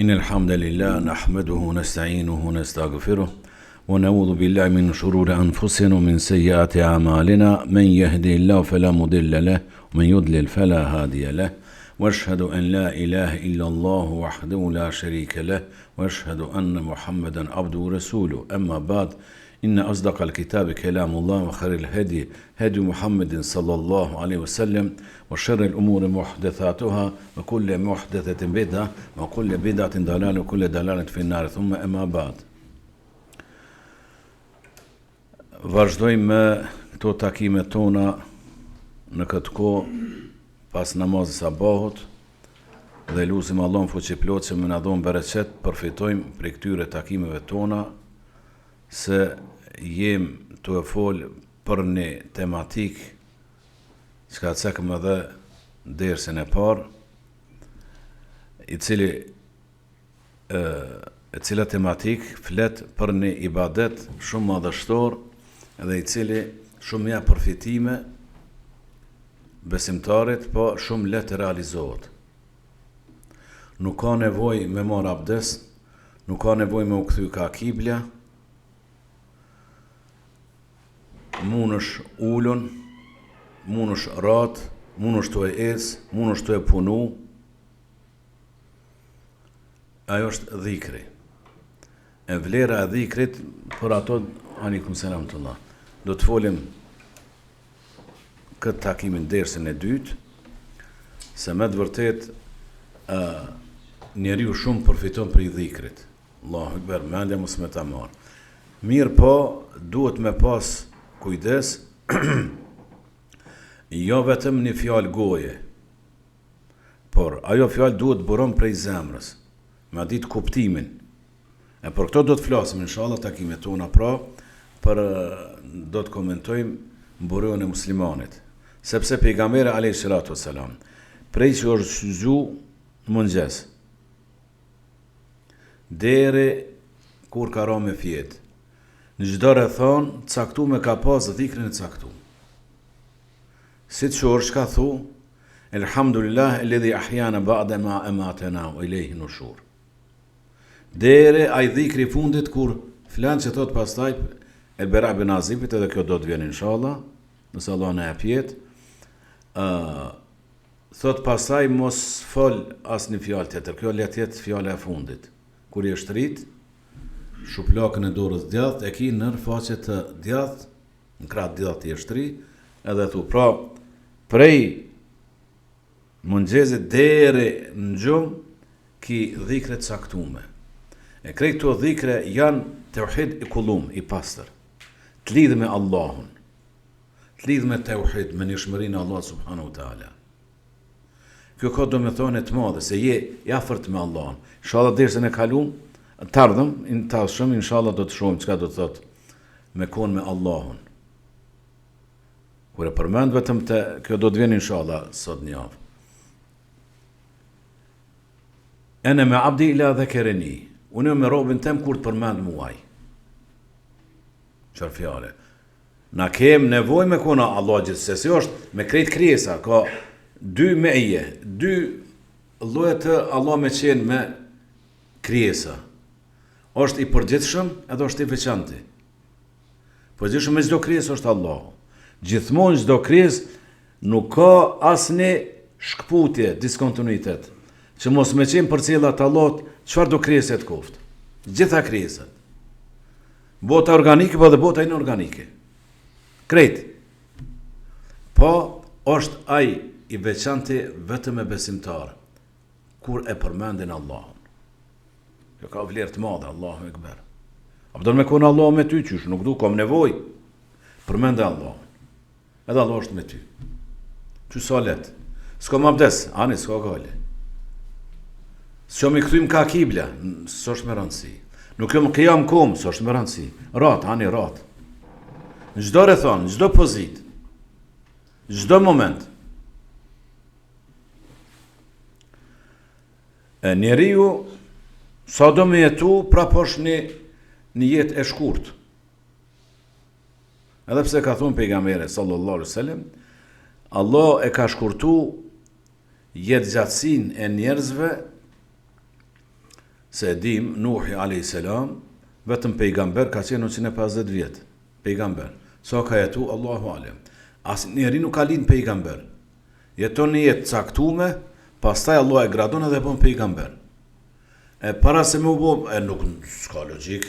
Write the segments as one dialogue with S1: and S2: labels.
S1: إن الحمد لله نحمده ونستعينه ونستغفره ونعوذ بالله من شرور أنفسنا ومن سيئات أعمالنا من يهدي الله فلا مضل له ومن يضلل فلا هادي له واشهد أن لا إله إلا الله وحده لا شريك له واشهد أن محمدا عبده ورسوله أما بعد إن أصدق الكتاب كلام الله وخير الهدي هدي محمد صلى الله عليه وسلم وشر الأمور محدثاتها وكل محدثة بدعة وكل بدعة ضلالة وكل ضلالة في النار ثم أما بعد Vazhdojmë me këto takime tona në këtë kohë pas namazit sabahut dhe lusim Allahun fuqiplotë që me na dhonë bereqet përfitojmë prej këtyre takimeve tona se jem tu e fol për një tematikë çka cekëm edhe dersin e parë, i cili e, e cila tematikë flet për një ibadet shumë madhështor dhe i cili shumë jep përfitime besimtarit, po shumë lehtë realizohet. Nuk ka nevojë me marrë abdes, nuk ka nevojë me u kthy ka kibla, munësh ulun, munësh ratë, munësh tu e ecë, munësh tu e punu, ajo është dhikri. E vlera e dhikrit për ato, alejkum selam rahmetullah, do të folim këtë takimin dersin e dytë, se me të vërtetë njeriu shumë përfiton prej dhikrit. Allahu Ekber, mendja mos me ta marrë. Mirëpo, duhet me pas kujdes, jo vetëm një fjalë goje, por ajo fjalë duhet buron prej zemrës, me ditë kuptimin. E për këto do të flasim, inshallah, takimet tona, pra, për do të komentojmë mburojën e muslimanit. Sepse pejgamberi alayhi salatu wasalam, prej që është zgju në mëngjes, deri kur ka ra me fjet, në çdo rrethanë të caktume ka pas dhikrin e caktum. Si të çohesh çka thu, Elhamdulillah elledhi ahjana ba'de ma ematena wa ilejhi nushur. Deri ai dhikri i fundit kur flen që thot pastaj El Bera ibn Azibit edhe kjo do të vjen inshallah, nëse Allah na jep jetë, ë thot pastaj mos fol asnjë fjalë tjetër. Kjo le të jetë fjala e fundit. Kur je shtrit, shuplakën e dorës djathtë e ki nër faqe të djathtë, në krah të djathtë je shtri, edhe thu pra prej Mëngjezit deri në gjumë ki dhikre të caktume. E krejt këto dhikre janë teuhid i kullum, i pastër. Të lidh me Allahun. Të lidh me teuhid, me njëshmërinë e Allahut subhanahu wa taala. Kjo ka domethënie të madhe, se je i afërt me Allahun. Inshallah dersin e kalum, të ardhëm, të ardhshëm, inshallah do të shohim çka do të thotë me kon me Allahun. Kur e përmend vetëm të, kjo do të vjen inshallah sot një javë. Ene me abdi idha dhekereni. Unë jam me robin tem kur të përmend mua. Çfarë fjale? Na kem nevojë me kona Allah gjithsesi është me krejt krijesa, ka dy meije, dy lloje të Allah me qenë me krijesa. Është i përgjithshëm edhe është i veçantë. Përgjithshëm me çdo krijesë është Allahu. Gjithmonë çdo krijesë nuk ka asnjë shkëputje, diskontinuitet, që mos me qenë përcjella të Allahut, çfarëdo krijese të koftë. Gjitha krijesat. Bota organike, po edhe bota inorganike. Krejt. Po, është ai i veçanti vetëm me besimtarë, kur e përmendin Allahun. Kjo ka vlerë të madhe, Allahu Ekber. A po don me konë Allahu me ty, qysh, nuk du, kom nevojë. Përmende Allahun. Edhe Allah është me ty. Qy sa letë. S'kom abdes, ani, s'ka gajle. S'jom i kthym ka kibla, s'është me rëndësi. Nuk jom kijam kom, s'është me rëndësi. Ratë, ani, ratë. Në çdo rrethanë, në çdo pozitë, në çdo moment. E njeriu sa do me jetu, prapë është një, një jetë e shkurt. Edhe pse ka thonë pejgamberi sallallahu alaihi wasallam, Allah e ka shkurtu jetëgjatësinë e njerëzve. Se e dim, Nuhi alejhi selam vetëm pejgamber ka qenë 950 vjet. Pejgamber. Sa ka jetu, Allahu alem. Asnjeri nuk ka lind pejgamber. Jeton një jetë caktume, pastaj Allah e gradon edhe e bon pejgamber. E para se me u bo, e nuk s'ka logjik,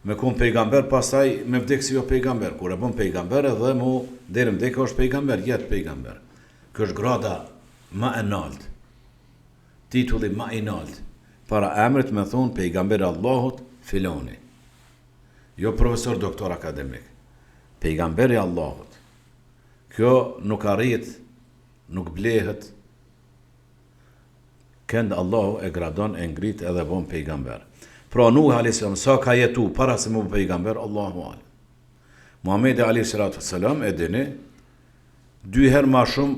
S1: me kon pejgamber, pastaj me vdek si jo pejgamber. Kur e bon pejgamber edhe mu deri n'vdekje është pejgamber, jet pejgamber. Kjo është grada ma e naltë. Titulli ma i naltë. Para emrit me thonë pejgamber Allahut filoni. Jo profesor doktor akademik. Pejgamberi Allahut. Kjo nuk arrihet, nuk blehet, Kend Allahu e gradon e ngrit edhe bon pejgamber. Pra Nuhi alejhi selam sa ka jetu para se me u bo pejgamber Allahu alem. Muhamedi alejhi salatu selam e dini dy herë ma shumë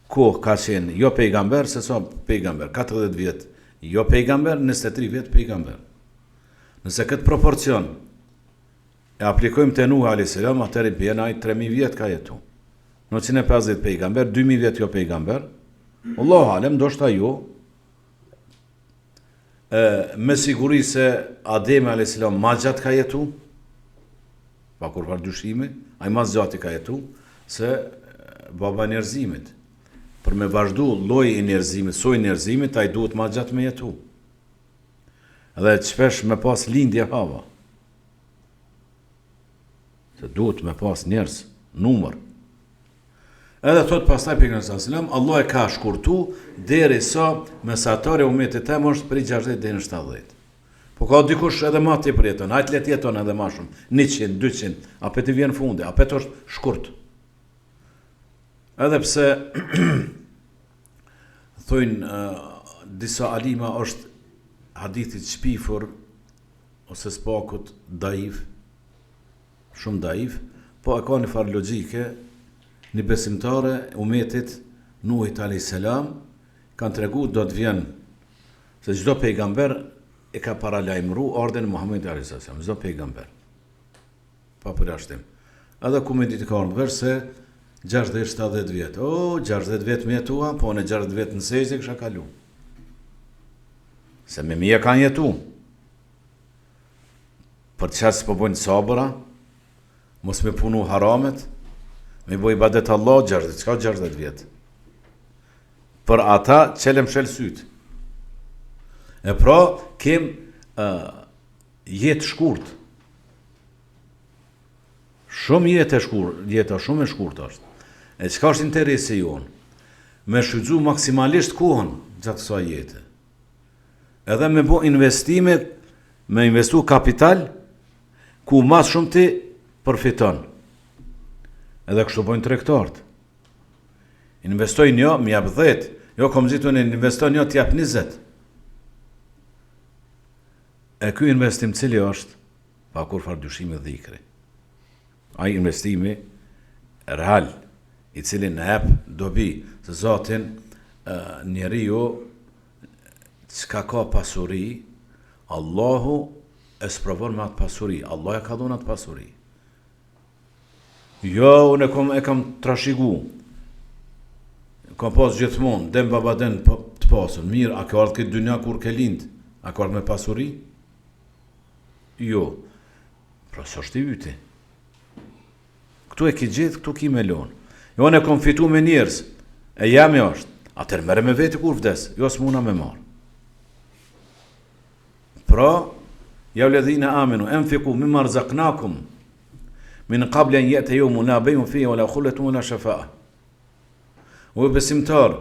S1: kohë ka qenë jo pejgamber se sa pejgamber, 40 vjet jo pejgamber, 23 vjet pejgamber. Nëse këtë proporcion e aplikojmë te Nuhi alayhis salam, atëherë i bjen ai 3000 vjet ka jetu. 950 pejgamber, 2000 vjet jo pejgamber. Allahu alem, ndoshta jo. E, me siguri se Ademi alayhis salam ma gjatë ka jetu. Pa kurrfarë dyshimi, ai ma gjati ka jetu se baba i njerëzimit. Për me vazhdu lloji i njerëzimit, soji i njerëzimit, ai duhet ma gjatë me jetu. Dhe shpesh me pas lindje hava. Se duhet me pas njerëz, numër. Edhe thot pastaj pejgamberi sallallahu alajhi wasallam, Allah e ka shkurtu derisa mesatarja e umetit tem është prej 60 deri në 70. Po ka dikush edhe ma tepër jeton, hajt le të jeton edhe ma shumë, 100, 200, apet i vjen fundi, apet është shkurt. Edhe pse thojnë disa alima është hadithi i shpifur ose s'pakut daif, shumë daif, po e ka një farë logjike, një besimtare umetit Nuhit alayhis salam kanë tregu do të vjen se çdo pejgamber e ka paralajmëru ardhjen e Muhamedit alayhis salam, çdo pejgamber. Pa përjashtim. Edhe ku me ditë ka ardhur vesh se 60-70 vjet. O, 60 vjet me jetua, po në 60 vjet në sexhde kisha kalu. Se me mija kanë jetu. Për qaq s'po bojnë sabëra, mos me punu haramet, me bo ibadet Allah, 60, çka 60 vjet? Për ata çel e mshel sytë. E pra, kem uh, jetë shkurt. Shumë jetë e shkurt, jeta shumë e shkurt është. E çka është interesi jonë? Me shfrytëzu maksimalisht kohën gjatë kësaj jete. Edhe me bo investime, me investu kapital, ku ma shumë ti përfiton. Edhe kështu bojnë tregtarët. Investoj një, më jap 10. Jo, kom gjetë unë investoj një, t'jap 20. E ky investim cili është? Pa kurrfarë dyshimi dhikri. Ai investimi real, i cili na jep dobi, se zaten njeriu çka ka pasuri, Allahu e sprovon me atë pasuri, Allah e ka dhonë atë pasuri. Jo, unë e kam, e kam trashigu. Kam pas gjithmonë, dem baba den po, të pasur. Mirë, a ke ardhë këtë dynja kur ke lind? A ke ardhë me pasuri? Jo. Pra, s'është i yti. Këtu e ki gjetë, këtu ki me lonë. Jo, unë e kom fitu me njerëz. E jemja është. Atëherë merre me veti kur vdes. Jo, s'muna me marrë. Pra, ja ejjuhelledhine amenu, enfiku mimma rezeknakum, min kabli en jetije jeumun la bejun fihi, ue la hulletun, ue la shefaa. O besimtar,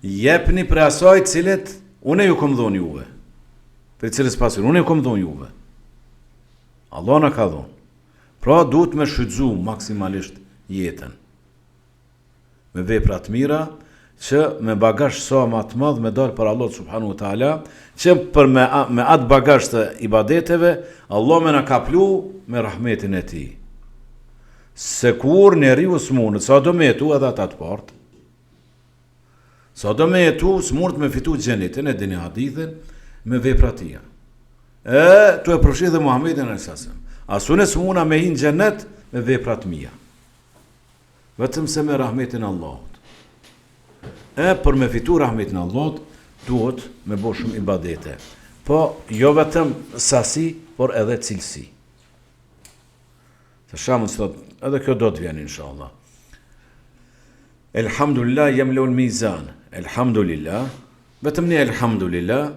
S1: jepni prej asaj cilët, unë ju kom dhonë juve. Prej cilës pasuri, unë ju kom dhonë juve. Allah na ka dhonë. Pra, duhet me shfrytëzu maksimalisht jetën. me vepra të mira, që me bagazh sa ma të madh me dalë para Allahut subhanahu wa taala, që për me, me atë bagazh të ibadeteve, Allah me na kaplu me rahmetin e tij. Se kur njeriu s'mundet, sa do me jetu edhe ata të partë, sa do me jetu, s'mundet me fitu xhenetin, e dini hadithin, me vepra tija. E, tu e përfshi dhe Muhammedin a.s. As unë s'muna me hi n'xhenet me veprat mija. Vetëm se me rahmetin e Allahut. E për me fitu rahmetin e Allahut, Duhet me bo shumë ibadete. Po, jo vetëm sasi, por edhe cilësi. Për shembull, që thot, edhe kjo do të vjen, inshallah. Elhamdulillah, jemleul mizan. Elhamdulillah, vetëm një elhamdulillah,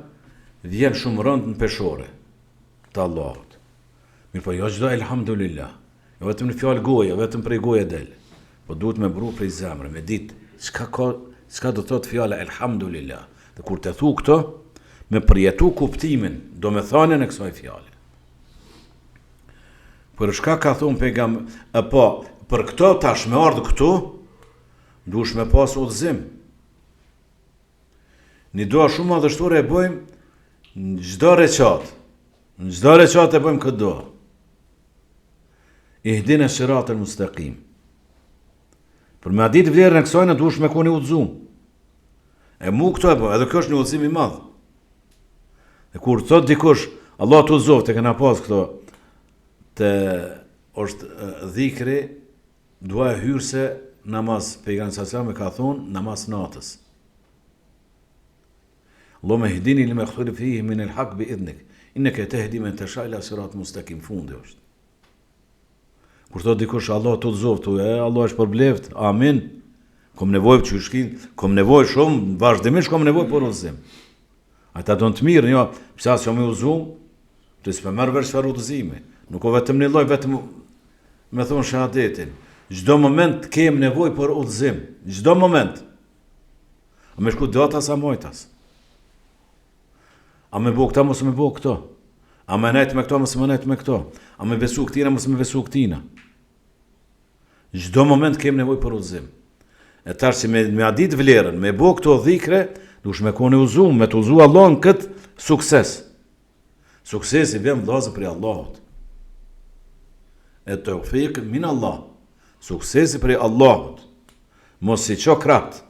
S1: vjen shumë rëndë në peshore të Allahut. Mirëpo, jo çdo elhamdulillah, jo vetëm një fjalë goje, jo vetëm prej goje del, po duhet me bru prej zemre, me ditë, çka ka, çka do të thotë fjala elhamdulillah. Dhe kur të thu këto, me përjetu kuptimin, domethënien e kësaj fjale. Për shka ka thonë pejgam, e po, për këto tash me ardhë këtu, duhesh me pas udhëzim. Një dua shumë madhështore e bëjmë në çdo reqat. Në çdo reqat e bëjmë këtë dua. Ihdina siratal mustakim. Për me ditë vlerën e kësajna duhesh me kon i udhëzum. E mu këto e po, edhe kjo është një udhëzim i madh. E kur thot dikush, Allah të udhëzoftë, e kena pas këto, të është dhikri, dua e hyrëse namaz, pejgamberi alejhi selam e ka thonë, namaz natës. Allahumme ihdini lima ihtulife fihi min el hak bi idhnik, inneke tehdi men tesha ila sirat mustakim, fundi është. Kur thot dikush Allah të udhëzoftë, e Allah e shpërbleft, amin. Kom nevojë që shkin, kom nevojë shumë, vazhdimisht kom nevojë për udhëzim. Ai ta don të mirë, jo, pse as jam i udhëzum? Ti s'po merr vesh çfarë udhëzimi. Nuk o vetëm një lloj, vetëm me thon shahadetin. Çdo moment kem nevojë për udhëzim, çdo moment. A me shku djathtas a majtas? A me bo këta, mos me bo këto? A me nejt me këto, mos me nejt me këto? A me besu këtina, mos me besu këtina? Çdo moment kem nevojë për udhëzim. E tash që me, me a ditë vlerën, me bo këto dhikre, duhesh me konë i udhëzum, me të udhëzu Allah në këtë sukses. Suksesi vjen vëllazër prej Allahut. Et teufik min Allah. Suksesi prej Allahut. Mos i ço krahët.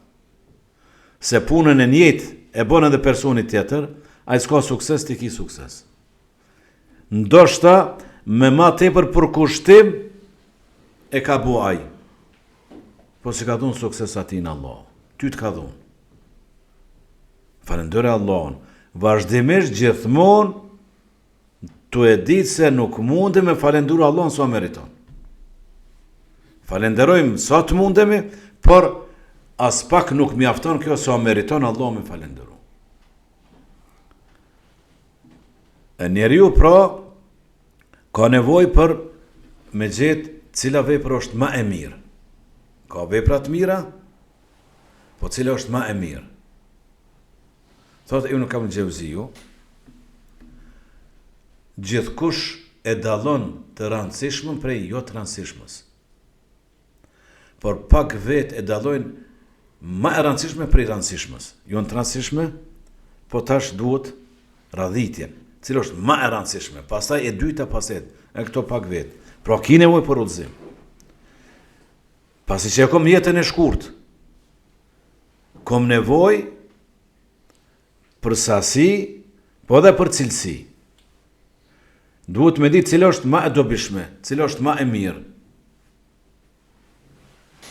S1: Se punën e njëjtë e bën edhe personi tjetër, ai s'ka sukses, ti ki sukses. Ndoshta me ma tepër përkushtim e ka bo ai. Po s'i ka dhënë sukses atij Allahu. Ty të ka dhënë. Falëndere Allahun. Vazhdimisht gjithmonë tu e ditë se nuk mundem me falënderu Allahun sa meriton. Falënderojmë sa të mundemi, por aspak nuk mjafton kjo sa meriton Allahu me falënderu. E njeriu pra ka nevojë për me gjetë cila vepër është ma e mirë. Ka vepra të mira, po cila është ma e mirë. Thotë Ibn Kajim Xhevziu, gjithkush e dallon të rëndësishmën prej jo të rëndësishmës. Por pak vetë e dallojnë ma e rëndësishme prej rëndësishmës. Jonë të rëndësishme, po tash duhet radhitjen. Cila është ma e rëndësishme, pastaj e dyta, pastaj e këto pak vetë. Pra ki nevojë për udhëzim. Pasi që e kom jetën e shkurt, kom nevojë për sasi, po edhe për cilësi. Duhet me ditë cila është ma e dobishme, cila është ma e mirë,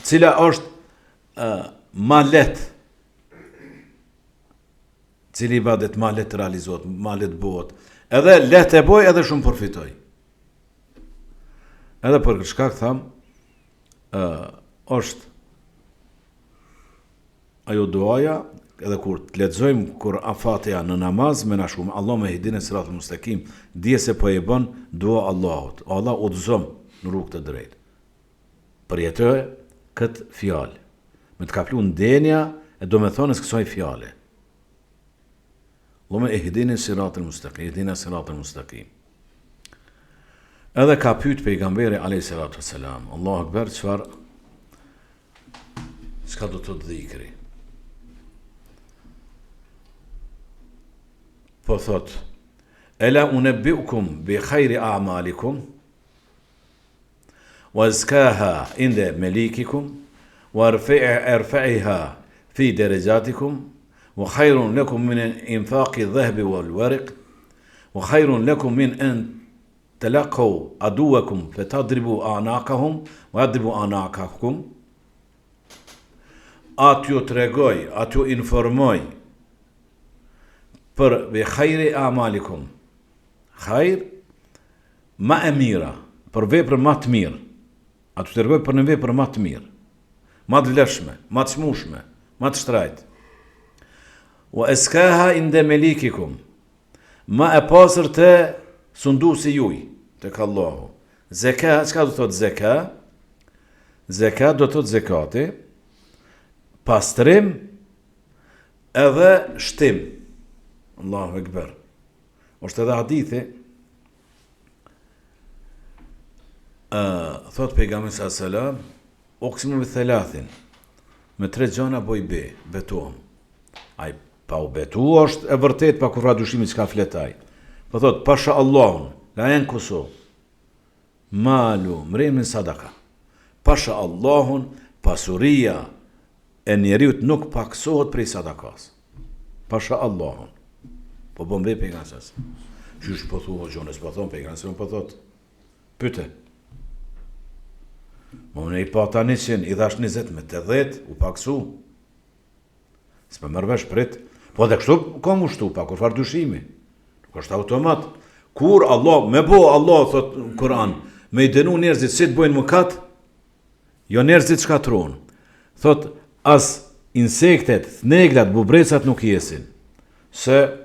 S1: cila është uh, ma lehtë, cili ibadet ma lehtë realizohet, ma lehtë bëhet. Edhe lehtë e boj, edhe shumë përfitoj. Edhe për këtë shkak tham, uh, është ajo duaja, edhe kur të lexojmë Kur'an Fatiha në namaz me na shku Allahumme ihdina siratal mustakim, dije se po e bën dua Allahut. O Allah udhëzom në rrugë të drejtë. Përjetoje këtë fjalë. Me të kaplu ndenja e domethënies kësaj fjale. Allahumme ihdina siratal mustakim, ihdina siratal mustakim. Edhe ka pyet pejgamberi alayhi salatu wasalam, Allahu akbar, çfarë çka do të thotë dhikri? Po thot, Ela unebbiukum bi khayri a'malikum wa azkaha inda malikikum wa arfa'iha fi darajatikum wa khayrun lakum min infaqi adh-dhahabi wal warq wa khayrun lakum min an talaqaw aduwakum fatadribu a'naqahum wa yadribu a'naqakum A t'ju tregoj, a t'ju informoj. për bi hajri amalikum. Hajr, ma e mira, për veprën ma të mirë. A t'ju tregoj për një vepër ma të mirë, ma të vlefshme, ma të çmushme, ma të shtrajtë. Wa eskaha inde melikikum, ma e pastër te sundusi juj, tek Allahu. Zeka, çka do të thotë zeka? Zeka do të thotë zekati, pastrim edhe shtim. Allahu ekber. Është edhe hadithi, uh, thot pejgamberi sa selam, uksimu bi thalathin, me tre gjana boj be, betohem. Ai pa u betu është e vërtet pa kurrfarë dyshimi çka flet ai. Po thot, pasha Allahun, la jenkusu, malu, mriin min sadaka. Pasha Allahun, pasuria e njeriut nuk paksohet prej sadakas. Pasha Allahun. Po bon be pejgamberi sa. Qysh po thua hoxhë, s'po thon pejgamberi po thot. Pyte. Më unë i pata 100, i dhash 20 me 80, u paksu. S'po merr vesh prit. Po dhe kështu ka m'u shtu, pa kurrfarë dyshimi. Nuk është automat. Kur Allah, me bo Allah, thot në Kur'an, me i dënu njerëzit si të bojnë mëkat, Jo njerëzit shkatrrohen. Thot as insektet, thneglat, bubrecat nuk jesin. Se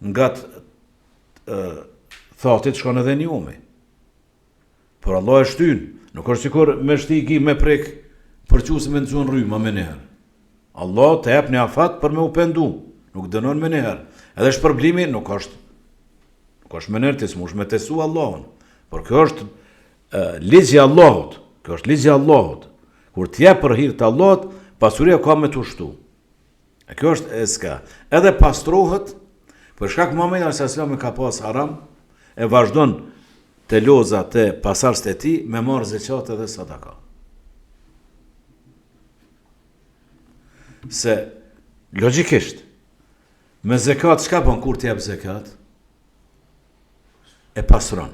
S1: nga të thatit shkon edhe njomi. Por Allah e shtyn, nuk është sikur me shti gi me prek përçuesi me nxon rryma menjëherë. Allah të jep një afat për me u pendu, nuk dënon menjëherë. Edhe shpërblimi nuk është nuk është menjëherë ti s'mush me testu Allahun. Por kjo është Ligji i Allahut, kjo është ligji i Allahut. Kur të jep për hir të Allahut, pasuria ka me t'u shtu. E kjo është eska. Edhe pastrohet, për shkak Muhamedi alejhi selam e ka pas haram, e vazhdon te loza te pasardhësit e tij me marr zeqat edhe sadaka. Se logjikisht me zekat çka bën kur të jep zekat? E pastron.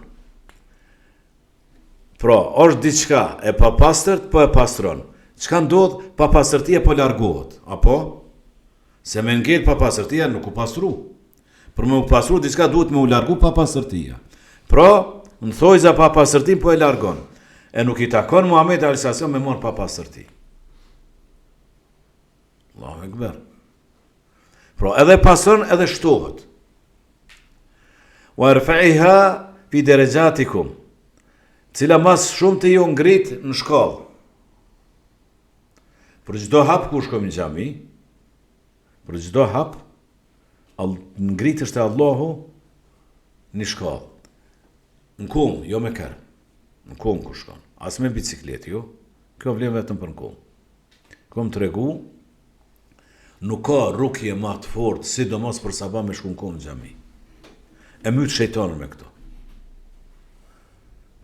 S1: Pra, është diçka e papastërt, po e pastron. Çka ndodh? Papastërtia po largohet, apo? Se me ngel papastërtia nuk u pastru. Për me u pastru diçka duhet me u largu papastërtia. Pra, në thojza papastërtin po e largon. E nuk i takon Muhammed a.s. me marr papastërti. Allahu Ekber. Pra, edhe pastron edhe shtohet. Wa erfaiha fi derexhatikum, cila mas shumti ju ngrit në shkallë. Për çdo hap ku shkojmë në xhami, për çdo hap, ngrit te Allahu një shkallë. Në kom, jo me kerr. Në kom ku shkon. As me bicikletë, jo. Kjo vlen vetëm për në kom. Kom tregu, Nuk ka rukje ma të fortë, sidomos për sabah me shku në kom në xhami. E myt shejtanin me këto.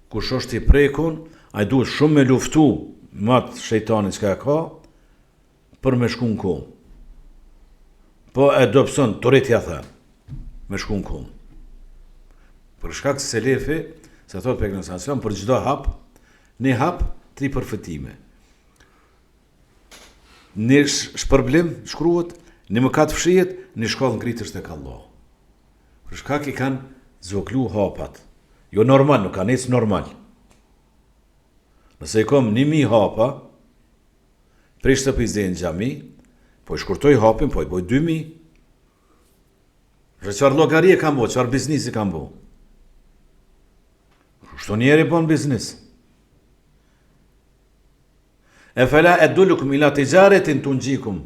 S1: Kush është i prekun, ai duhet shumë me luftu me atë shejtanin çka e ka, për me shku në kom. Po e dobëson, turit ja then, me shku në kom. Për shkak se selefi, se thot pejgamberi alejhi selam, për çdo hap, një hap, tri përfitime. Një shpërblim shkruhet, një mëkat fshihet, një shkallë ngritesh tek Allahu. Për shkak i kanë zvoglu hapat. Jo normal, nuk kanë ecë normal. Nëse i kom 1000 hapa, prej shtëpisë deri në xhami, po i shkurtoj hapin, po i boj 2000. Dhe çfarë llogarie kam bo, çfarë biznisi kam bo? Kështu njeri bon biznis. Efela edullukum ila tixharetin tunxhikum.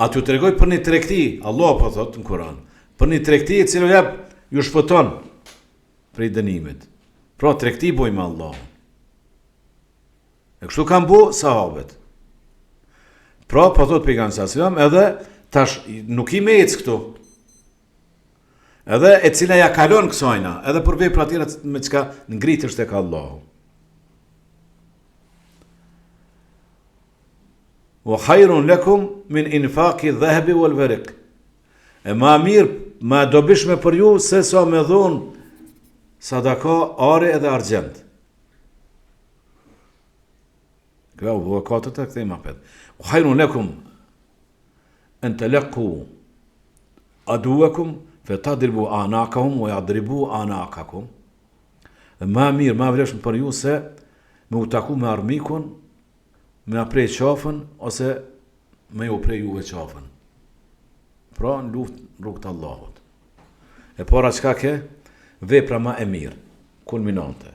S1: A t'ju tregoj për një tregti, Allah po thot në Kur'an, për një tregti e cila jep ju shpëton prej dënimit. Pra tregti bojmë me Allahun. E kështu kanë bo sahabet. Pra po thot pejgamberi alejhi selam, edhe tash nuk i me ecë këtu. Edhe e cila ja kalon kësajna, edhe për vepra tjera me çka ngritesh tek Allahu. Wa khairun lakum min infaqi dhahabi wal wariq. E ma mirë, ma e dobishme për ju se sa me dhon sadaka ari edhe argjend. Kjo u bë katër të kthejmë apet. Wa khairun lakum. En telaku aduakum fe tadribu anakahum wa yadribu anakakum. Dhe ma mirë, ma vlefshme për ju se me u taku me armikun, me ja pre qafën ose me ju pre juve qafën. Pra në luftë në rrugë të Allahut. E para çka ke? Vepra ma e mirë, kulminante.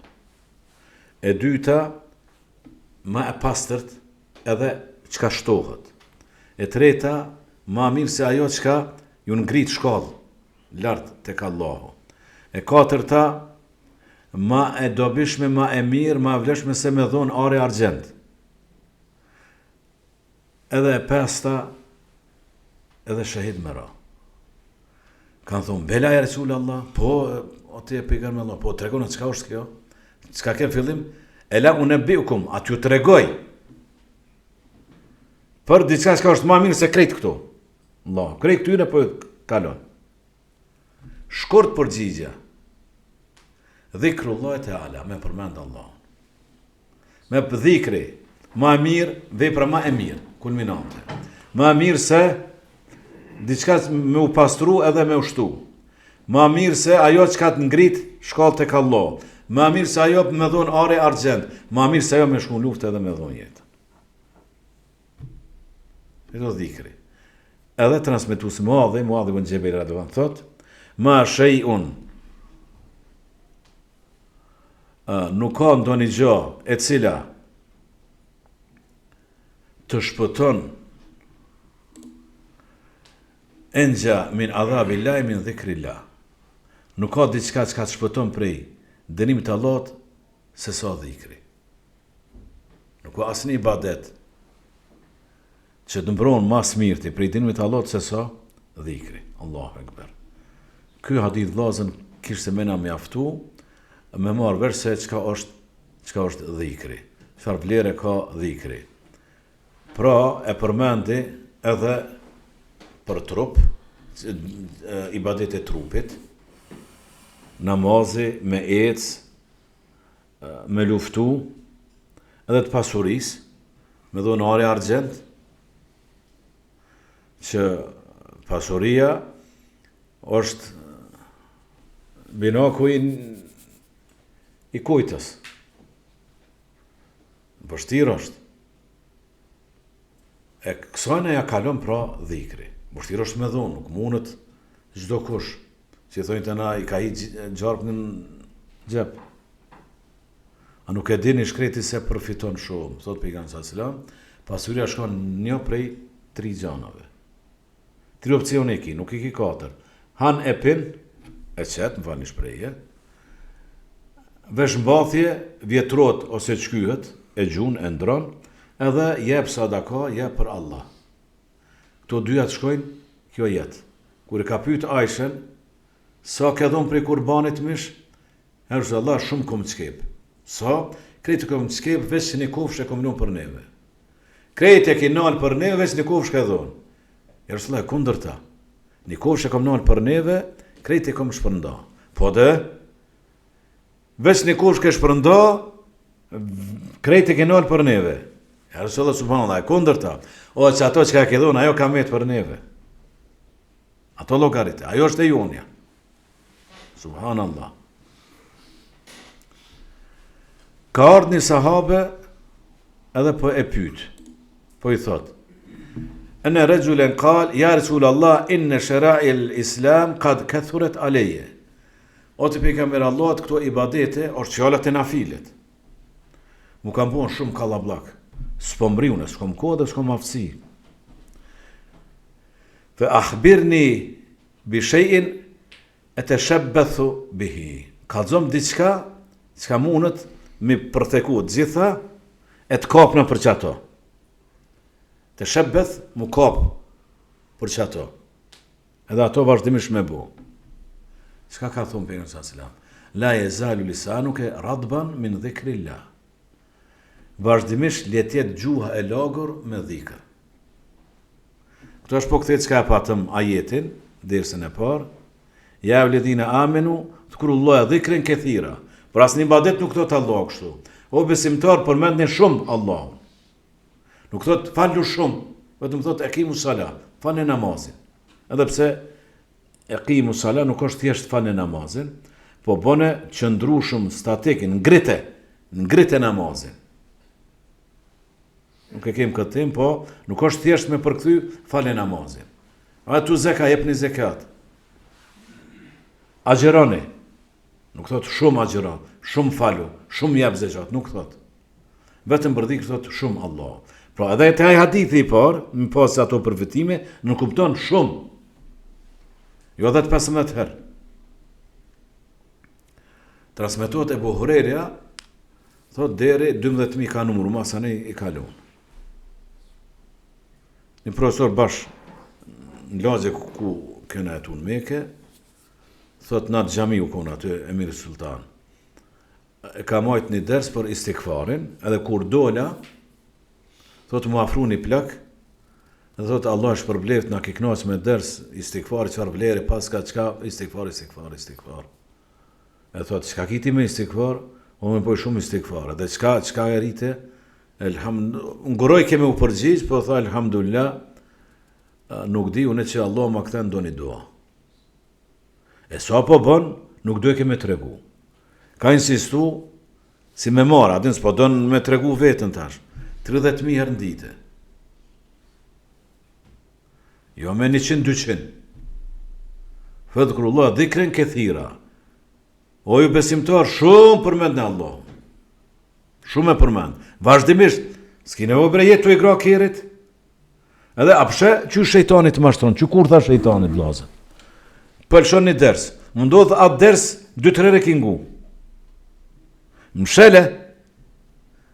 S1: E dyta, ma e pastërt edhe çka shtohet. E treta, ma mirë se ajo çka ju ngrit shkallë lart tek Allahu. E katërta, ma e dobishme, ma e mirë, ma e vlefshme se me dhonë ari argjend. Edhe e pesta, edhe shehid me ra. Kanë thonë, bela ja Resul Allah, po, o ti pejgamber Allah, po, tregona, çka është kjo? Çka ke fillim? Ela unebbiukum, a t'ju tregoj, për diçka çka është ma mirë se krejt këto. Allah, krejt këtyre po kalon. Shkurt përgjigja. Dhikrullahi teala, me përmend Allahun. Me dhikri, ma e mirë, vepra ma e mirë, kulminante. Ma e mirë se diçka me u pastru edhe me u shtu. Ma mirë se ajo çka të ngrit shkallë tek Allahu. Ma mirë se ajo me dhonë ari argjend. Ma mirë se ajo me shku në luftë edhe me dhonë jetën. Edhe dhikri. Edhe transmetuesi Muadhi, Muadhi ibn Xhebel radiallahu anhu thot, ma shejun nuk ka ndonjë gjë e cila të shpëton enxha min adhabillahi min dhikrillah. Nuk ka diçka çka të shpëton prej dënimit të Allahut se sa dhikri. Nuk ka asnjë ibadet që të mbron ma s'mirti prej dënimit të Allahut se sa dhikri. Allahu Ekber. Ky hadith vllazën kishte me na mjaftu me marrë vesh se çka është çka është dhikri. Çfarë vlere ka dhikri. Pra e përmendi edhe për trup, ibadet e trupit, namazi me ecë, me luftu edhe të pasurisë, me dhonë ari argjend, që pasuria është binaku i, i kujtës. Vështirë është. E kësajna ja kalon pra dhikri. Vështirë është me dhonë, nuk mundet çdokush. Si thonë te na, i ka hi gjarpni në xhep. A nuk e dini shkreti se përfiton shumë, thot pejgamberi sallallahu alajhi wasallam, pasuria shkon një prej tri gjanave. Tri opcione i ki, nuk i ki katër. Han e pin, e qet, më falni shprehje, veshmbathje, vjetrohet ose shqyhet, e gjun, e ndron, edhe jep sadaka, jep për Allah. Këto dyja të shkojnë, kjo jetë. Kur e ka pyet Ajshen, sa ke dhon prej kurbanit mish? Ja Resulallah, shumë kom qkep. Sa? Krejt e kom qkep, veç një kofshë e kom lon për neve. Krejt e ki nal për neve, veç një kofshë ke dhon. Ja Resulallah, e kundërta. Një kofshë e kom nal për neve, krejt e kom shpërnda. Po de, Veç një kofshë ke shpërnda, krejt e ke nalë për neve. Ja Resulallah, subhanallah, e kundërta. O, që ato që ka ke dhonë, ajo ka met për neve. Ato llogarite, ajo është e jonja. Subhanallah. Ka ardhë një sahabe edhe po e pyt. Po i thot. Enne rexhulen kal, ja Resul Allah, inne sherail islam kad kethuret aleje. O ti pejgamber Allahut këto ibadete është fjala te nafilet. Mu kanë bo shumë kallabllak. S'po mrri unë, s'kom kohë dhe s'kom aftësi. Fe akhbirni bi shay'in eteshebbethu bihi. Kallzom diçka çka mundet mi përtheku të gjitha e të kapna për qato. Teshebbeth mu kap për qato. Edhe ato vazhdimisht me bo. Çka ka thonë pejgamberi sallallahu alajhi wasallam? La jezalu lisanuke ratban min dhikrillah. Vazhdimisht le të jetë gjuha e lagur me dhikr. Këto është po kthehet çka e patëm ajetin, dersin e parë. Ja ejjuhelledhine amenu, dhkurullahe dhikren kethira. Për asnjë ibadet nuk thotë Allah kështu. O besimtar, përmendni shumë Allahun. Nuk thotë falu shumë. Vetëm thotë ekimu sala, falne namazin. Edhe pse ekimu sala nuk është thjesht falne namazin, po bone qëndrushëm statik, ngrite, ngrite namazin. Nuk e kem këtë temë, po nuk është thjesht me përkthy falne namazin. Atu zeka, jepni zekat. Agjëroni. Nuk thot shumë agjëro, shumë falu, shumë jep zeqat, nuk thot. Vetëm për dhikr thot shumë Allah. Pra edhe te ai hadithi i parë, me pas ato përfitime, nënkupton shumë. Jo 10-15 herë. Transmetohet Ebu Hurejra, thot deri 12.000 ka numru, masanej i ka lon. Një profesor bash në lagje ku kena jetu në Meke, thot në atë xhami u konë aty Emir Sultan. E ka majt një ders për istigfarin, edhe kur dola, thot m'u afru një plak, dhe thot Allah shpërbleft na ke knaq me ders istigfar, çfarë vlere paska çka istigfar, istigfar, istigfar. E thot çka ki ti me istigfar, unë boj shumë istigfar, edhe çka, çka e rrite, elhamd, ngurrojke me u përgjigj, po tha elhamdulillah, nuk di unë që Allah ma kthen ndonjë dua. E sa po bën, nuk dojke me tregu. Ka insistu, si me marrë, a din, s'po don me tregu vetën tash. 30.000 herë në ditë. Jo me 100-200. Fedhkurullah, dhikren kethira. O ju besimtar, shumë përmendne Allah. Shumë e përmend. Vazhdimisht, s'ki nevojë bre je tu i grah kerrit. Edhe a po sheh qysh shejtani të mashtron, që kur tha shejtani vllazën. Po lëshon një ders. Më ndodh atë ders dy tre herë ki ngu. Mshele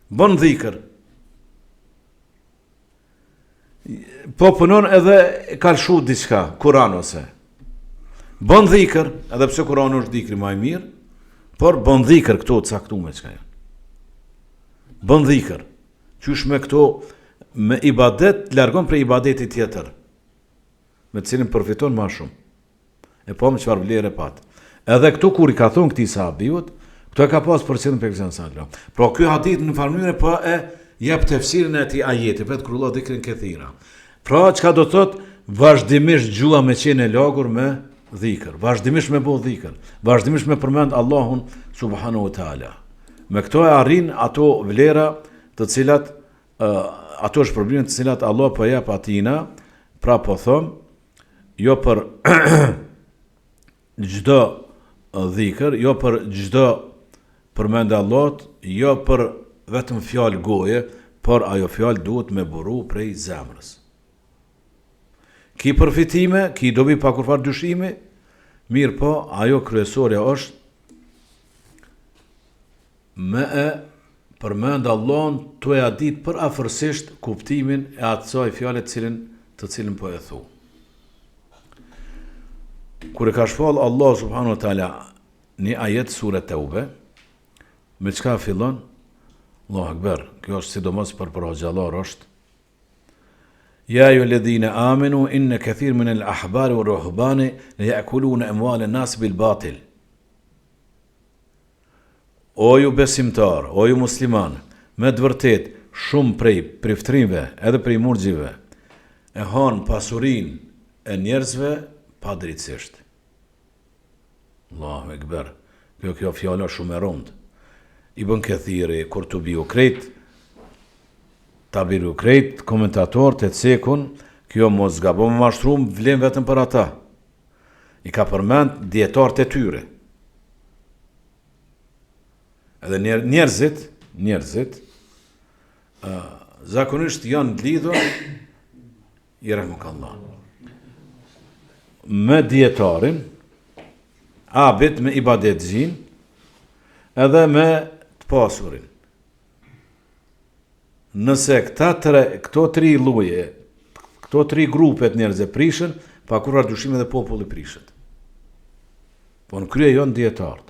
S1: bën dhikër. Po punon edhe ka lëshu diçka, Kur'an ose. Bën dhikër, edhe pse Kur'ani është dhikri më i mirë, por bën dhikër këto të caktume çka janë. Bën dhikër. Qysh me këto me ibadet largon prej ibadetit tjetër, me të cilin përfiton ma shumë. E po më çfarë vlere pat. Edhe këtu kur i ka thonë këtij sahabiut, këto e ka pas për qëllim pejgamberi sallallahu alajhi wasallam. Pra ky hadith në farë mënyre po e jep tefsirin e atij ajeti, fedhkurullah dhikren kethira. Pra çka do të thotë vazhdimisht gjuha me qenë e lagur me dhikër, vazhdimisht me bo dhikër, vazhdimisht me përmend Allahun subhanahu wa taala. Me këto e arrin ato vlera të cilat ato shpërblime të cilat Allah po jep atina, pra po thom, jo për çdo dhikër, jo për çdo përmendje Allahut, jo për vetëm fjalë goje, por ajo fjalë duhet me buru prej zemrës. Ki përfitime, ki dobi pa kurrfarë dyshimi, mirëpo ajo kryesorja është me e përmend Allahun tu e ditë përafërsisht kuptimin e asaj fjale të cilin të cilin po e thu. Kur e ka shpall Allah subhanahu wa taala një ajet sure Teube, me çka fillon? Allahu akbar. Kjo është sidomos për për hoxhallar është Ja ejjuhelledhine amenu inne kethiren minel ahbari ue ruhbani le je'kulune emualen nasi bil batil. O ju besimtar, o ju musliman, me të vërtet, shumë prej priftrinjve edhe prej murgjive, e hanë pasurinë e njerëzve padrejtësisht. Allahu Ekber. Kjo kjo fjalë është shumë e rëndë. Ibn Kethiri, Kurtubiu krejt, Taberiu krejt, komentatorët e cekun, kjo mos gabo me mashtru, vlen vetëm për ata. I ka përmend dijetarët e tyre. Edhe njerëzit, njerëzit, zakonisht janë të lidhur Jerhamukallah. Me dijetarin, abid me ibadetxhin, edhe me të pasurin. Nëse këta tre, këto tri lloje, këto tri grupe të njerëzve prishen, pa kurrfarë dyshimi edhe populli prishet. Po në krye janë dijetarët.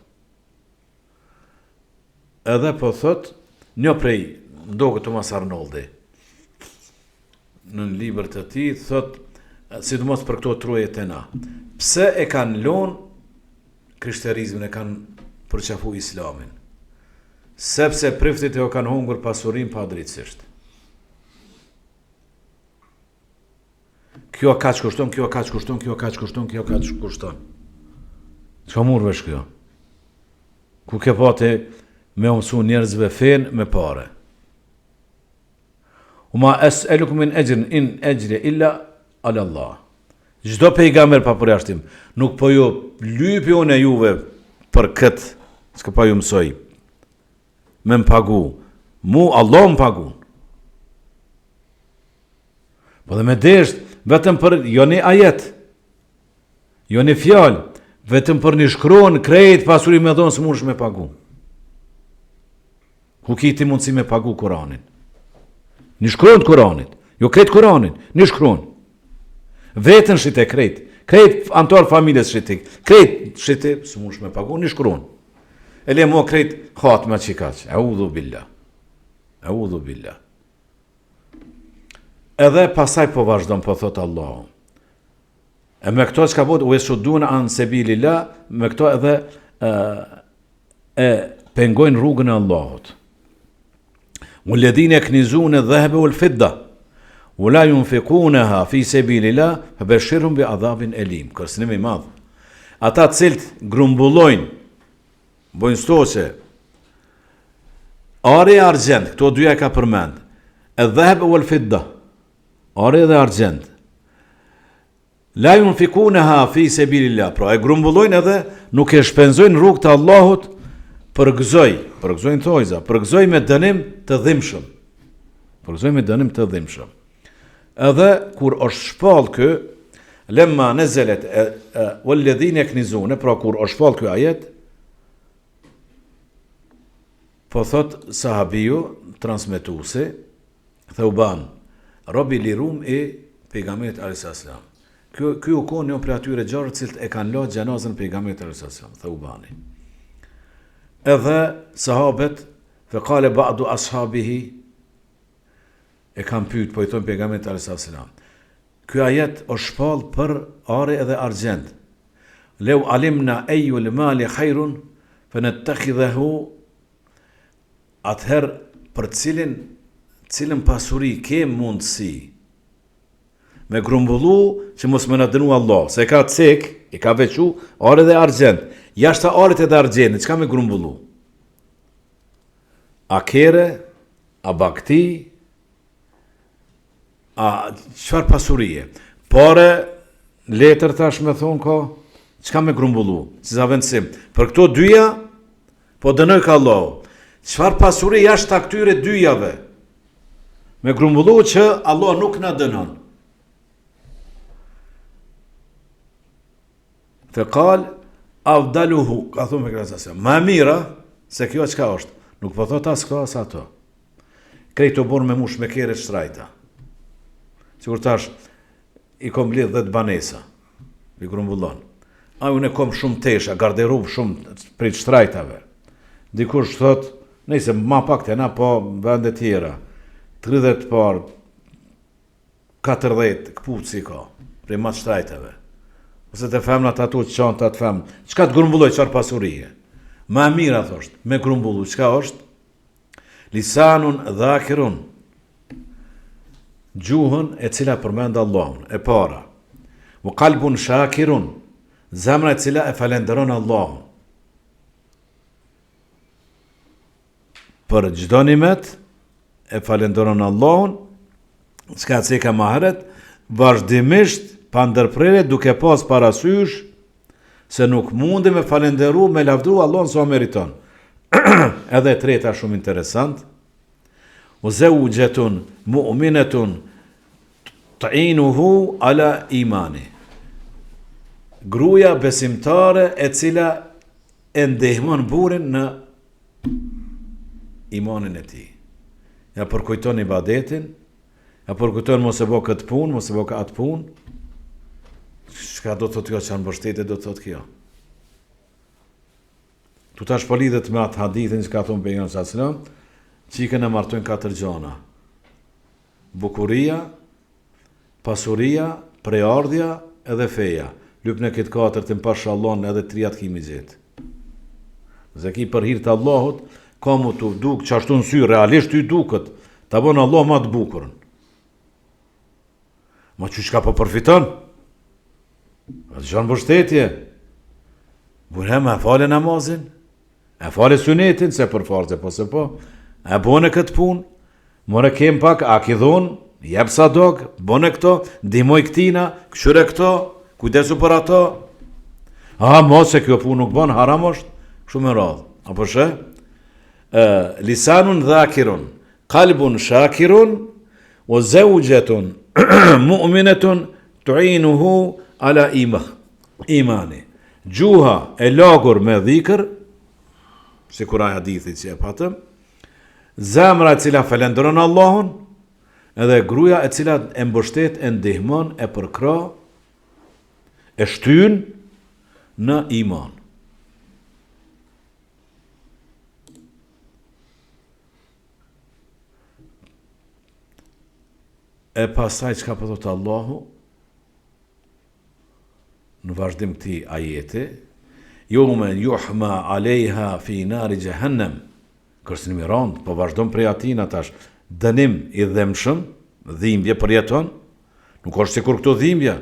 S1: Edhe po thot, një prej ndoket Thomas Arnoldi, në një libër të tij, thot, sidomos për këto troje te na, pse e kanë lonë krishterizmin, e kanë përqafu islamin? Sepse priftit e o kanë hungur pasurinë padrejtësisht. Kjo kaq kushton, kjo kaq kushton, kjo kaq kushton, kjo kaq kushton. Çka murr vesh kjo? Ku ke pa ti me u mësu njerëzve fenë me pare? Ue ma es'elukum min exhrin in exhriye illa ala Allah. Çdo pejgamber pa përjashtim, nuk po ju lypi unë juve për këtë, çka po ju mësoj, me më pagu, mu Allah më pagun. Po dhe me desht, vetëm për jo një ajet, jo një fjalë, vetëm për një shkron, krejt pasuri me dhonë s'munsh me pagu. Ku ki ti mundësi me pagu Kuranin? Një shkron të Kuranit, jo krejt Kuranin, një shkron. Veten shite krejt, krejt anëtar familjes shite, krejt shite, s'munsh me pagu, një shkron. E le mo krejt hatme që kaq, eudhu billah, eudhu billah. Edhe pasaj po vazhdon, po thot Allahu. E me këto çka bëhet, ue jesuddune an sebilil-lah, me këto edhe e, e pengojnë rrugën e Allahut. Uel-ledhine jeknizune dhehebe uel fidda, ue la junfikuneha fi sebilil-lah, fe beshirhum bi adhabin elim, kërcënim i madh. Ata të cilët grumbullojnë, bojnë stoqe, ari e argjend, këto dyja e ka përmend, edh-dhehebe uel fidda, ari dhe argjend, La yunfikuneha fi sebilillah, pra e grumbullojnë edhe nuk e shpenzojnë rrugë të Allahut, përgëzoj, përgëzoj në thojza, përgëzoj me dënim të dhimbshëm. Përgëzoj me dënim të dhimbshëm. Edhe kur është shpall ky lemma nezelet walladhina yaknizuna, pra kur është shpall ky ajet, po thot sahabiu transmetuesi Theuban, rob i lirum i Pejgamberit alejhi selam. Ky ky u kon një prej atyre gjorë të cilët e kanë la xhenazën e Pejgamberit alejhi selam, Theubani. Edhe sahabet fe kale ba'du ashabihi e kanë pyet, po i thonë Pejgamberit alejhi selam. Ky ajet është shpall për ari edhe argjend. Leu alimna ejul mali khairun fe nettekhidhehu Atëherë për cilin cilën pasuri ke mundësi me grumbullu që mos me na dënu Allah, se e ka cek, e ka veçu, ari dhe argjend. Jashta arit edhe argjendit, çka me grumbullu? A kere, a bagti, A çfarë pasurie? Pare, letër tash me thonë ka, çka me grumbullu, si zavendësim. Për këto dyja, po dënojka Allahu. Çfarë pasuri jashtë këtyre dyjave? Me grumbullu që Allah nuk na dënon. Fe kal, afdaluhu, ka thonë me krasasja, ma e mira, se kjo çka është, nuk po thot as këto as ato. Krejt u bon me mush me kere të shtrajta. Sikur tash, i kom mbledh dhet banesa, i grumbullon. A unë e kom shumë tesha, garderobë shumë prej të shtrajtave. Dikush thot, nejse ma pak te na, po vende tjera, 30 par, 40 këpucë i ka, prej ma të shtrajtave. Ose te femnat ato çantat femnë. Çka të grumbulloj, çfarë pasurie? Ma e mira, thosht, me grumbullu, çka është? Lisanun dhakirun, gjuhën e cila përmend Allahun, e para. Wa kalbun shakirun, zemra e cila e falenderon Allahun. Për çdo nimet e falenderon Allahun, çka ceka ma herët, vazhdimisht pa ndërprerje duke pas parasysh se nuk mundi me falenderu, me lavdru Allahun sa meriton. Edhe e treta shumë interesant, Ue zeuxhetun mu'minetun tu'inuhu ala imani. Gruja besimtare e cila e ndihmon burrin në imanin e tij. Ja përkujton ibadetin, ja përkujton mos e bo këtë punë, mos e bo atë punë. Çka do të thotë kjo, çfarë mbështetje do të thotë kjo? Tu tash po lidhet me atë hadithin që ka thonë pejgamberi sallallahu alajhi wasallam, çikën e martojnë katër gjana. Bukuria, pasuria, prejardhja edhe feja. Lypne këtë katërtin pasha Allahun edhe trijat kimi gjetë. Nëse ki për hir të Allahut, ka mu të duk, qashtu në sy, realisht ty duket, ta bon Allah ma të bukurën. Ma që çka po përfiton? A të gjon mbështetje? Burrë, a fale namazin? E fale sunetin, se për farze, po se po. E bone këtë punë? More kem pak, a ki dhonë? Jep sadaka, bone këto, ndihmoj këtina, kqyre këto, kujdesu për ato. A, mo se kjo punë nuk bon, haram është, kështu me radhë. Apo sheh? E, lisanun dhakirun, kalbun shakirun, wa zeuxhetun mu'minetun tuinuhu ala ima, imani. Gjuha e lagur me dhikër, sikur ai hadithi që e patëm, zemra e cila falënderon Allahun, edhe gruaja e cila e mbështet, e ndihmon, e përkrah, e shtyn në iman. E pastaj çka po thotë Allahu në vazhdim këtij ajeti, Jeume juhma alejha fi nari xhehennem, kërcënim i randë, po vazhdon prej atina tash, dënim i dhembshëm, dhimbje përjeton, nuk është sikur këtu dhimbja,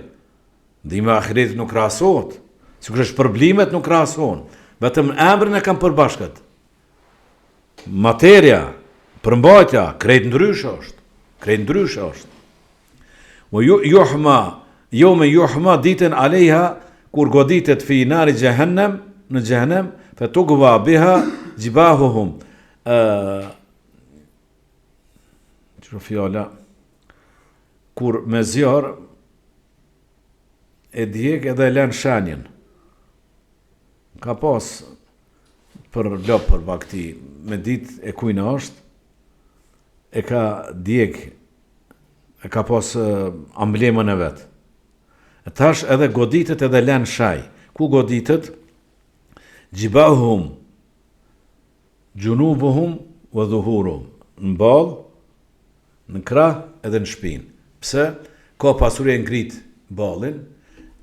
S1: dhimbja e ahiretit nuk krahasohet, sikur shpërblimet nuk krahasohen, vetëm emrin e kanë përbashkët, Materia, përmbajtja, krejt ndryshe është. Krejt ndryshe është. Wa juhma, jeume juhma ditën alejha, kur goditet fi nari xhehennem, në xhehennem, fe tukva biha xhibahuhum. Që fjala, kur me zjarr e djeg edhe e len shenjën. Ka pas për lopë për bagëti, me dit e kujna është, e ka djeg, e ka pas emblemën e vet. E tash edhe goditet edhe len shaj. Ku goditet? Xhibahuhum, xhunubuhum ve dhuhuruhum. Në ballë, në krah edhe në shpinë. Pse? Ka pasuri e ngrit ballin,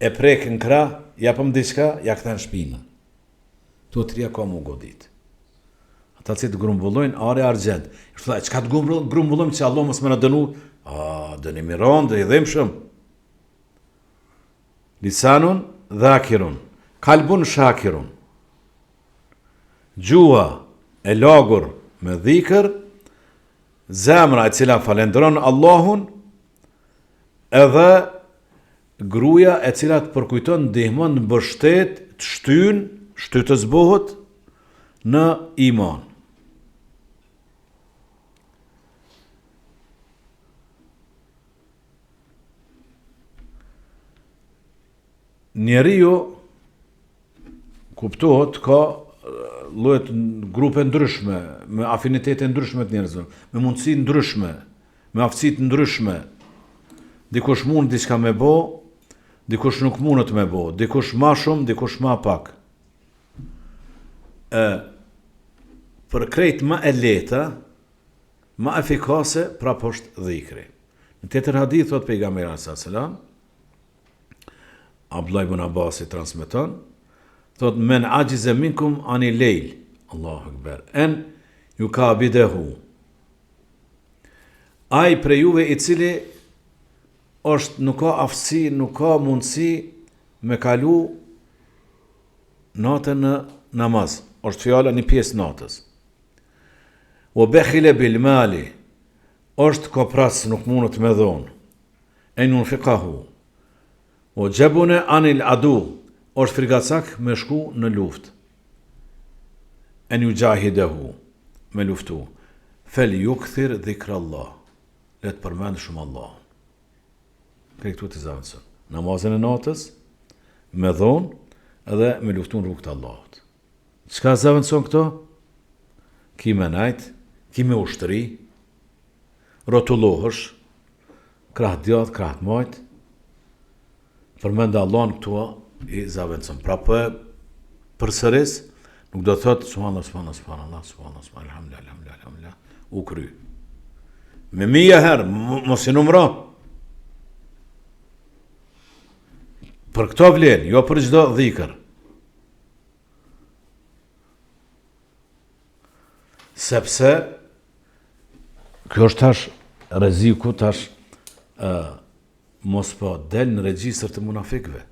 S1: e prek në krah, japëm diçka, ja kthen shpinën. Këto tria ka mu godit. Ata që të grumbullojnë ar e argjend. I thotë, çka të grumbullojmë që Allah mos me na dënu? A, dënim i rëndë, i dhimbshëm. Lisanun dhakirun, kalbun shakirun. Gjuha e lagur me dhikër, zemra e cila falendron Allahun, edhe Gruaja e cila të përkujton, ndihmon, mbështet, të shtyn, shtytës bëhet në iman. Njeriu kuptohet ka lloje grupe ndryshme, me afinitete ndryshme të njerëzve, me mundësi ndryshme, me aftësi të ndryshme. Dikush mund diçka me bo, dikush nuk mundet me bo, dikush ma shumë, dikush ma pak. E, për krejt ma e lehta, ma efikase, prap është dhikri. Në tjetër hadith, thot pejgamberi alejhi selam, Abdullah ibn Abbasi transmeton, thot men axhize minkum anil lejl, Allahu akbar, en jukabidehu. Ai prej juve i cili është nuk ka aftësi, nuk ka mundësi me kalu natën në namaz, është fjala një pjesë natës. Wa bekhile bil mali, është koprac, nuk mundet me dhonë. En junfikahu. Wa xhebune anil adu, është frigacak me shku në luftë. En juxhahidehu, me luftu. Fel jukthir dhikrallah, le të përmend shumë Allahun. Krejt këto t'i zavendëson. Namazin e natës, me dhonë, edhe me luftu në rrugë të Allahut. Çka zavendëson këto? Ki me najt, ki me ushtri, rrotullohesh, krah djathtë, krah të majtë, përmend Allahun këto i zavendëson. Pra po e përsëris, nuk do të thotë subhanallah, subhanallah, subhanallah, subhanallah, subhanallah, alhamdulillah, alhamdulillah, alhamdulillah, u kry. Me mija herë, mos i numro. Për këto vlen, jo për çdo dhikër. Sepse kjo është tash rreziku tash ë. Mos po del në regjistër të munafikëve.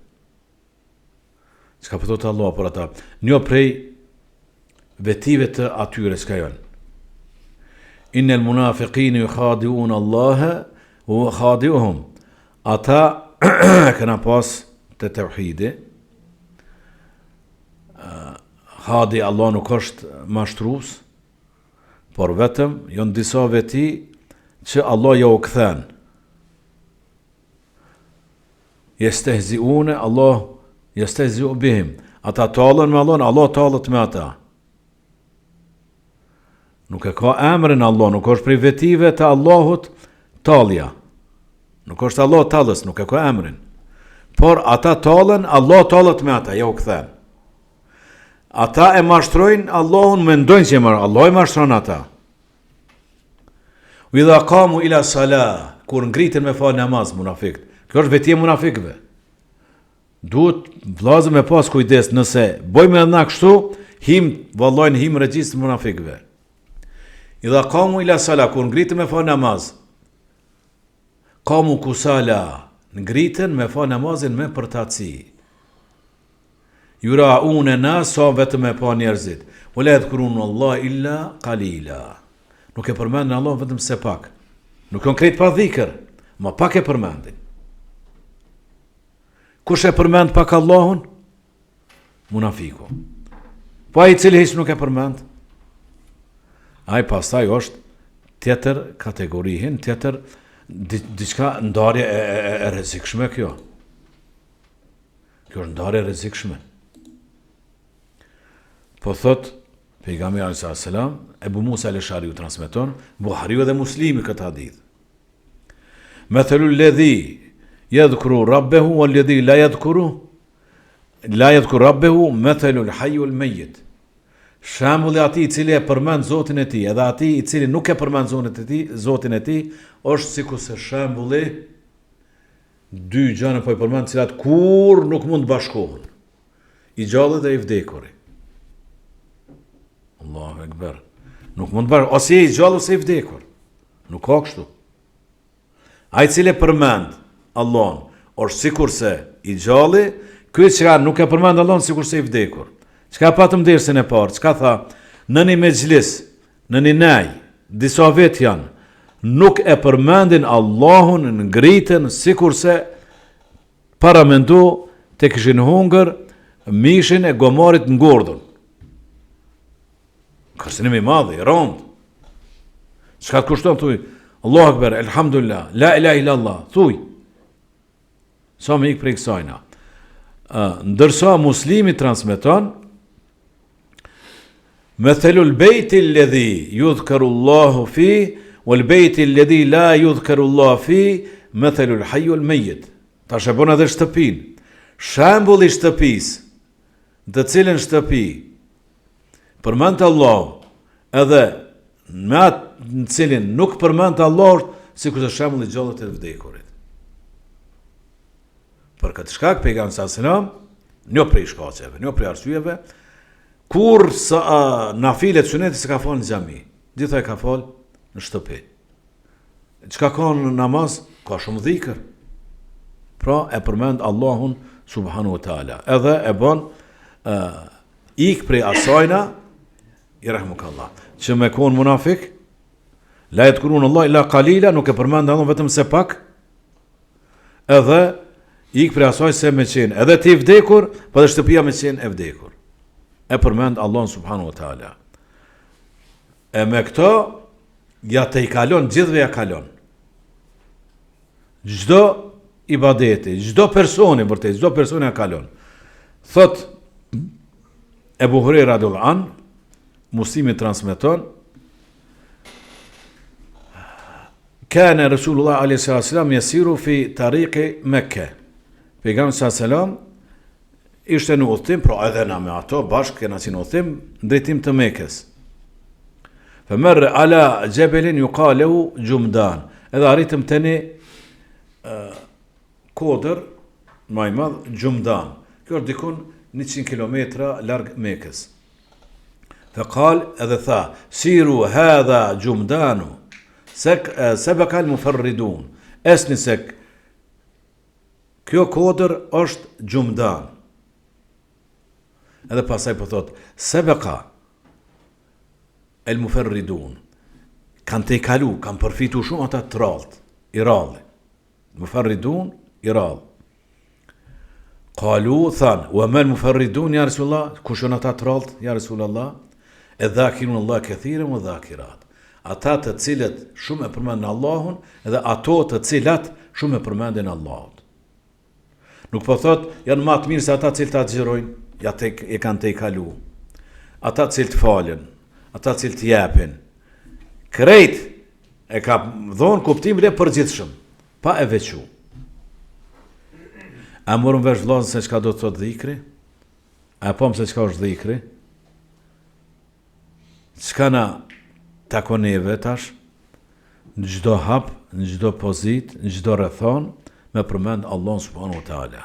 S1: Çka po thotë Allah për ata? Një prej vetive të atyre çka janë. Innel munafiqine jukhadiun Allahe wa huve khadiuhum. Ata kena pas te teuhidi. Hadi Allah nuk është mashtrus, por vetëm janë disa veti që Allah jau kthen. Jestehziune, Allah jestehziu bihim. Ata tallen me Allahun, Allah tallet me ata. Nuk e ka emrin Allah, nuk është prej vetive të Allahut tallja. Nuk është Allah tallës, nuk e ka emrin. Por ata tallen, Allah tallet me ata, jau kthen. Ata e mashtrojnë Allahun, mendojnë që e mashtrojnë, Allah i mashtron ata. Wa idha kamu ila sala, kur ngriten me falë namaz, munafikt. Kjo është veti e munafikëve. Duhet vllazër me pas kujdes, nëse bojmë edhe na kështu, him, vallajn, him regjistër munafikëve. Idha kamu ila sala, kur ngriten me falë namaz, kamu kusala, ngriten me falë namazin me përtaci. Juraune nas sa vetëm me pa njerëzit. Wa la yadhkurun Allah illa qalila. Nuk e përmendin Allahun vetëm se pak. Nuk janë krejt pa dhikër, ma pak e përmendin. Kush e përmend pak Allahun? Munafiku. Po ai i cili hiç nuk e përmend? Ai pastaj është tjetër kategori, hin tjetër diçka ndarje e, e, e, e rrezikshme kjo. Kjo është ndarje e rrezikshme. Po thot pejgamberi alayhis salam, Ebu Musa al-Eshariu transmeton, Buhariu dhe Muslimi këtë hadith. Methelu ledhi jedhkuru rabbehu, wa ledhi la jedhkuru, la jedhkuru rabbehu, methelu l'hajji wel mejit. Shembulli atij i cili e përmend Zotin e tij, edhe atij i cili nuk e përmend Zotin e tij, Zotin e tij, është sikurse shembulli Dy gjëra po i përmend të cilat kurrë nuk mund të bashkohen. I gjalli dhe i vdekuri. Allahu ekber. Nuk mund të bashkohen, ose je i gjallë ose i vdekur. Nuk ka kështu. Ai i cili e përmend Allahun, është sikurse i gjalli, ky që nuk e përmend Allahun sikurse i vdekur. Çka patëm dersin e parë? Çka tha? Në një mexhlis, Në një nej, disa vetë janë, nuk e përmendin Allahun ngriten sikurse paramendo të kishin hungër mishin e gomarit ngordhun. Kërcënim i madh, i rëndë. Çka të kushton, thuj, Allahu Akbar, Elhamdulillah, La ilaha illallah, thuj. Sa me ikë prej kësajna. Ndërsa muslimi transmeton, Methelul bejti ledhi judhkeru Allahu fi, wal bejti ledhi la judhkeru Allahu fi, methelul hajji wel mejit. Tash e bon edhe shtëpin. Shembulli i shtëpisë, në të cilën shtëpi, përmendet Allahu, edhe me atë në cilin nuk përmendet Allahu, sikurse shembulli i gjallët e të vdekurit. Për këtë shkak, pejgamberi alejhi selam, një prej shkaqeve, një prej arsyeve, kurrë sa a, nafilet sunetet s'i ka falë në xhami, gjitha i ka falë në shtëpi. Çka ka në namaz? Ka shumë dhikër. Pra e përmend Allahun subhanu wa ta'ala. Edhe e bon uh, ik prej asajna, jerhamukallah, që me konë munafik, la jedhkurun Allah illa kalila, nuk e përmend Allahun vetëm se pak, edhe ik prej asaj se me qenë edhe ti i vdekur, po edhe shtëpia me qenë e vdekur. E përmend Allahun subhanu wa ta'ala. E me këto, ja tejkalon, gjithve ja kalon. Çdo ibadeti, çdo personi, vërtet, çdo personi ja kalon. Thot, Ebu Hurejra radiallahu anh, Muslimi transmeton, Kane Resulullah a.s. jesiru fi tariki Mekke. Pejgamberi a.s. ishte në udhëtim, pra edhe na me ato bashkë kena qenë në udhëtim në drejtim të Mekës. Fe merre ala xhebelin jukal lehu Xhumdan. Edhe arritëm te një kodër ma i madh Xhumdan. Kjo është dikun 100 km larg Mekës. Fe kal edhe tha, siru hadha Xhumdanu, sebekal muferridun. Esni se. Kjo kodër është xhumdan. Edhe pastaj po thotë, sebeka el muferridun, kanë tejkalu, kanë përfitu shumë ata të rrallët, i rralli. Muferridun, i rrallë. Kalu, thanë, ue mel muferridun, ja Resulallah, kush janë ata të rrallët, ja Resulallah, edh-dhakirune Allahe kethiren ue dhakirat. Ata të cilët shumë e përmendin Allahun, edhe ato të cilat shumë e përmendin Allahun. Nuk po thot, janë ma të mirë se ata të cilët agjërojnë, ja te, e kanë tejkalu. Ata të cilët falen, ata të cilët jepin. Krejt e ka dhonë kuptimin e përgjithshëm, pa e veçu. A morëm vesh vllazën se çka do të thot dhikri? A e pamë se çka është dhikri? Çka na takon neve tash? Në çdo hap, në çdo pozitë, në çdo rrethanë, me përmend Allahun subhanahu wa taala.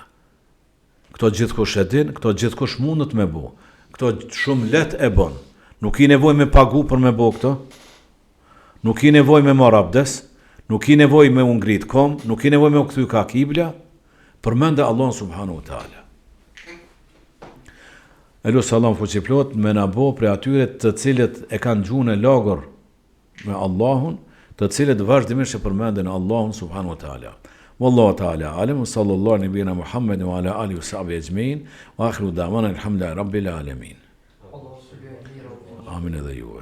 S1: Këto gjithkush e din, këto gjithkush mundet me bo. Këto shumë lehtë e bon. Nuk ki nevojë me pagu për me bo këto. Nuk ki nevojë me marr abdes, nuk ki nevojë me u ngrit kom, nuk ki nevojë me u kthy ka kibla. Përmende Allahun subhanahu wa taala. E lus Allahun fuqiplot me na bo prej atyre të cilët e kanë gjuhën e lagur me Allahun, të cilët vazhdimisht e përmendin Allahun subhanahu wa taala. Wallahu taala alem, sallallahu ala nabina Muhammedin wa ala alihi wa sahbihi ecmain, wa akhiru da'wana alhamdulillahi rabbil alamin. Amin edhe juve.